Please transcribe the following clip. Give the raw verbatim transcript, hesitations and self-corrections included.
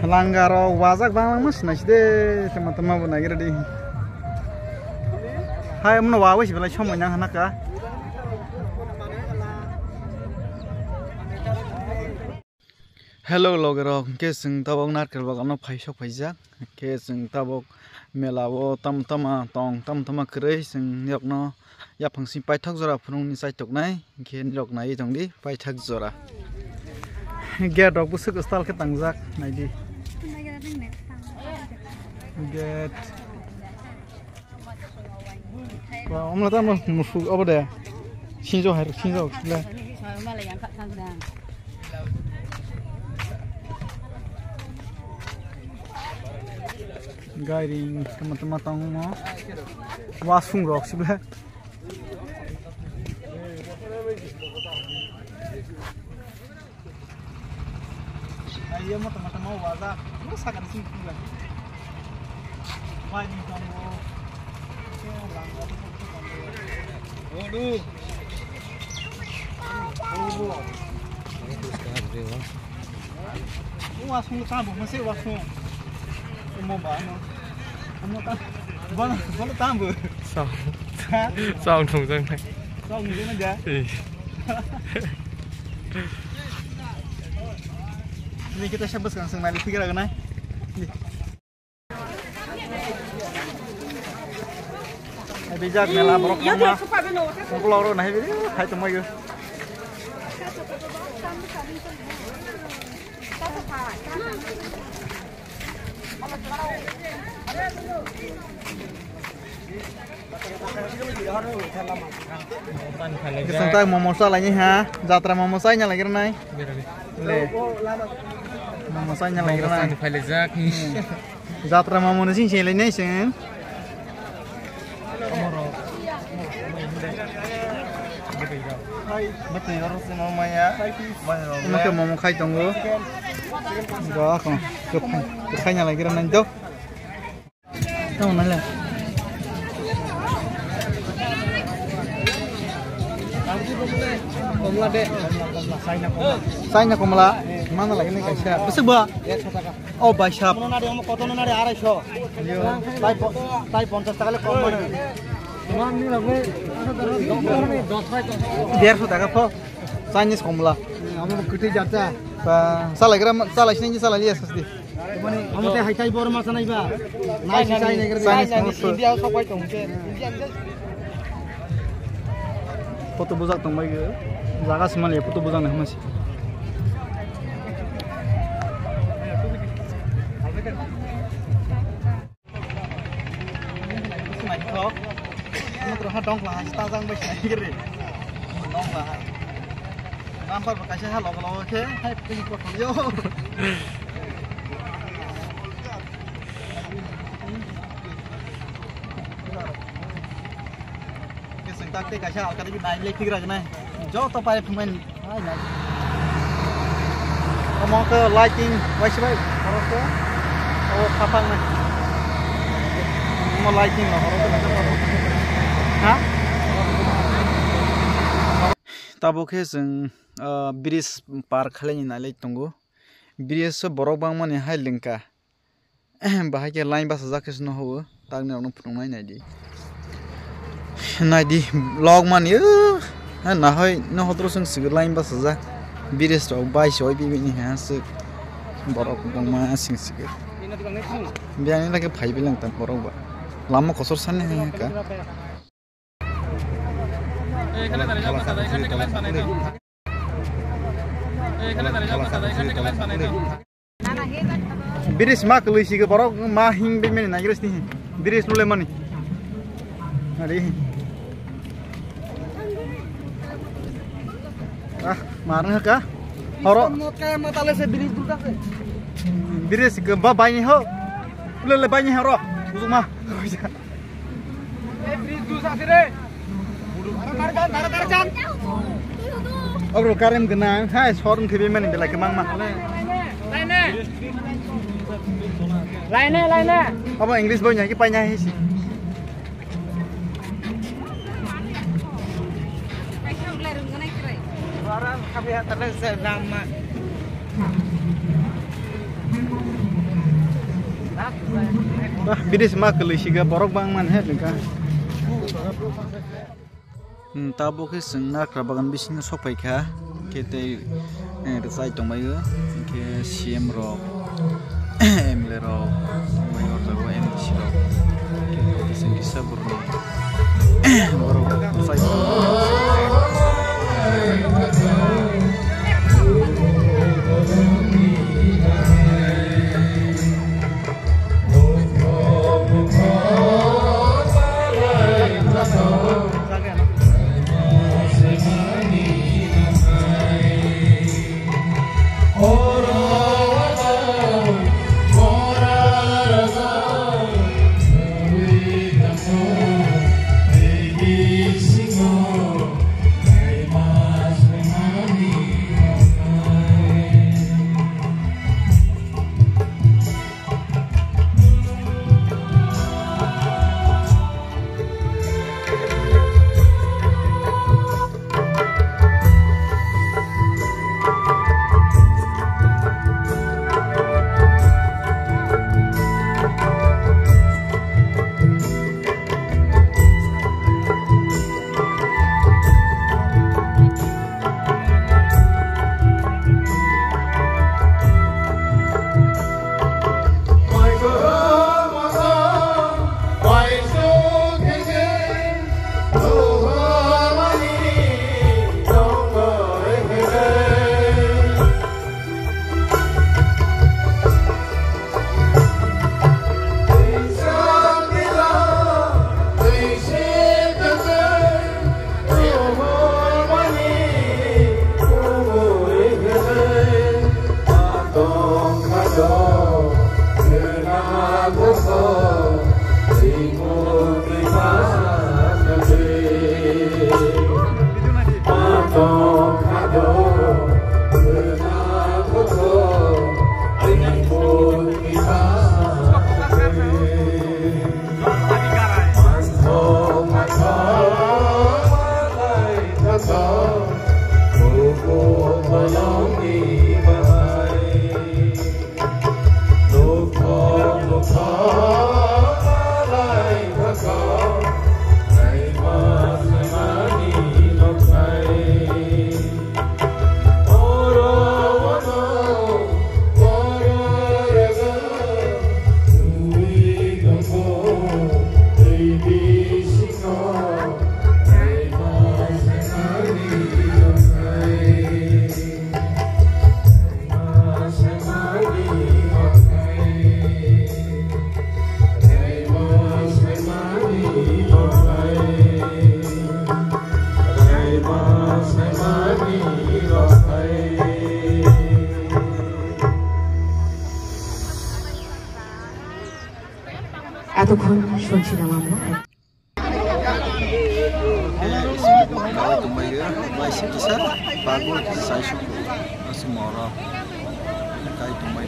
Langaro wajak bangma sinai side, tama tama bo nagir di. Hai, mano wa wisi belai somoi nang hana ka. Hello, logerok, hwnkhe chwng tabok narkel baganw phaisok phaijak, hwnkhe chwng tabok mela o tam tama tong, tam tama kwrwi, chwng nirokno yaphang simi paithak jora phunukni chaitoknai, hwnkhe nirok naiwi tongdi paithak jora. Gate rok bwswk style khe tangjak, naidi. Gate. Ba, omla tamo musuk obo de. Sinjo hai, sinjo le. Gairing tama tama tongmo. Wasung rok sible. Ayo, mata mata mau wajak. Lu sakar sing pula. Mai di tongo. Odu. Odu. Ini terus kan, Dewa. Wasung lu tambo, masih wasung. Omo ba, omo. Omo ta-, bono, bono tambo. Sao. Ha? Sao nung jang nai. Sao nung jang nai ja? Eh. Ini kita siapa sekarang, sekarang nai pikir lagi nai. Hai bijak mela borok khama. Vlog ro nai hai tongmai. Bising tak momo sa lagi ha, jatra momo sa nya lagi nai. Le. Momo sa nya lagi nai. Jatra momo ni sing sing lai nai sing. Omo khe momo khai tongo. Bo akhon. Khai nya lai gira nai do. Tamo nai le. Komla de. China komla. Mana lagi nai kaisa. Bwswk ba? O bhai sahab. Kono nari, omo koto nari, arai sho. Tai po-, tai ponchas taka le kom mane. Derso taka pho. Chinese komla. Amo kwtwi jata. Ba, salai gram, salai sini salai liya sasti. Mane, amo te hai tai bor ma sanai ba. Nai si chai nai gram. Chinese komla. India sok pai tong ke. Photo bujak tong bai ge. Jaga simal ya photo bujak nai hamasi. Naithok. Nukro ha dongkla ha, tajang bai sinai giri. Dongkla ha. Bumper bo kaisa ha logo logo khe, hai pini kotor yo. Keseng tak te kaisa alkali bi nai lek tigra gnai. Joto pai thumai. Hai, nai. Omo khe lighting, waisa bai, oro khe, o, khapang nai. Omo lighting no, oro khe, ha? Tabuk khe chwng, ah, bridge par khlaini nai lai tongo. Bridge o borok bangmani hai lengka. Bahai khe line bachajak khe se nohogo, takni rokno phunuknai naidi. Naidi, log mani, uh, ha, nahoi, nohotro song sigi line bachajak. Bridge rok bai soi bibini ha se borok bangma sing sigi. Biyang lagi phai bilang tam borok ba. Lama kosor sani ha ka. Bridge ma kwlwi si borok ma hing bini nai gres ni. Bridge lule mani. Ari. Ah, marang ka. Horo. Bridge ke ba bai ni ho. Lule bai ni horo. Bujuma. Abro karim gwnang, hai, showroom khibi mani belai kwbangma. Laine, laine. Abo English boy nyaki paina hai si. Orang kami hantar saya lama. Bah, bidis ma kwlwi siga borok bang man he ningka. Hmm, tabuk khe chwng Nagra bagan bisingo sok phai kha, khe tei, eh, rwchai tongbaio, hinkhe C M rok, M L A rok, tongbaio o jaga o M D C rok, khe tei chwng kisa borokni borok rwchai tongo. এতক্ষণ শুনছিলাম আমরা। Kai tongmai, bai se kisa bagwi kisa sai suk aswk morok kai tongmai.